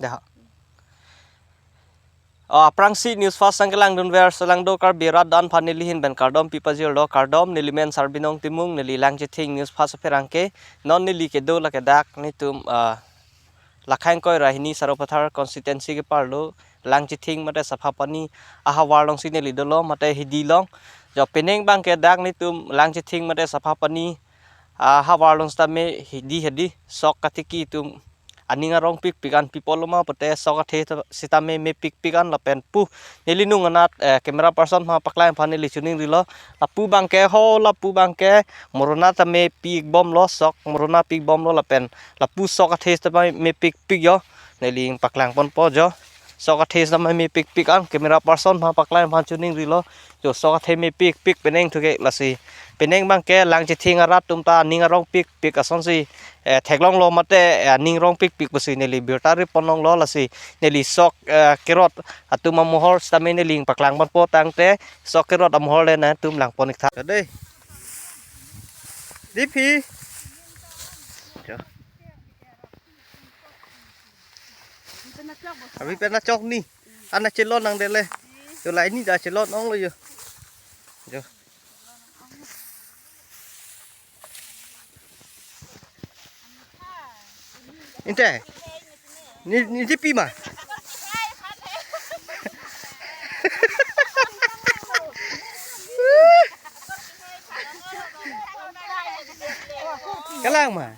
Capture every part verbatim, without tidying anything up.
Deha. O, aphrangsi News Fast nangkelangdunver, selangdo Karbi arat do-an aphan neli ahin pen kardom pipajirlo, kardom, neli men Sarbinong Timung, neli Langchithing News Fast apherangke. Non neli kedo lake dak netum, ah, Lakhaing Koira hini Sarupathar constituency keparlo, Langchithing mate Saphapani ahavar alongsi neli dolo mate hidi along. Jo, penang abangke dak netum Langchithing mate Saphapani ahavar along sitame hidi hidi sok kathiki atum aning arong pikpik an pi apotlo ma pute sok athe ta-, sitame mepikpik an lapen pu neli nung anat, eh, camera person aphan paklang aphan neli chiningrilo. Lapu abangke ho, lapu abangke morona tame pi-ik bomlo, sok morona pi-ik bomlo lapen lapu sok athe sitame mepikpik jo. Neli paklang ponpo jo. Sok athe sitame mepikpik an camera person aphan paklang aphan chiningrilo. Jo, sok athe mepikpik penang thuke lasi. Penang abangke Langchithing arat atum ta aning arong pikpik asonsi, eh, theklonglo mate, eh, aning arong pikpik pusi neli birta ri ponlonglo lasi. Neli sok, eh, kerot atum amohor sitame neli paklang ponpo tangte sok kerot amohor le nangtum lang pon-ik tha. Dei. Dipi. Jo. Abi pen achok ni. Ana chelon nangdele. Jo, la ini da chelon onglo jo. Jo. Inte. Ni, ni dipi ma. Kalang ma.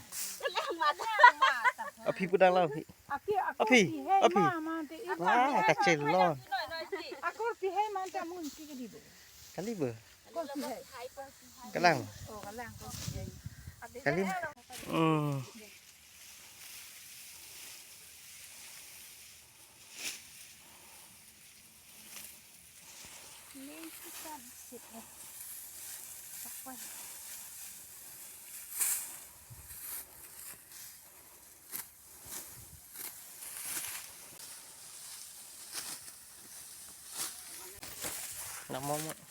Aphi pudang lang aphi. Aphi, aphi. Wah, kachelon. Akur pihai manta mun kike dibo. Kali bo. Akur pihai. Kalang. Oh, kalang akur pihai. Kali. Hmm. Namo mo.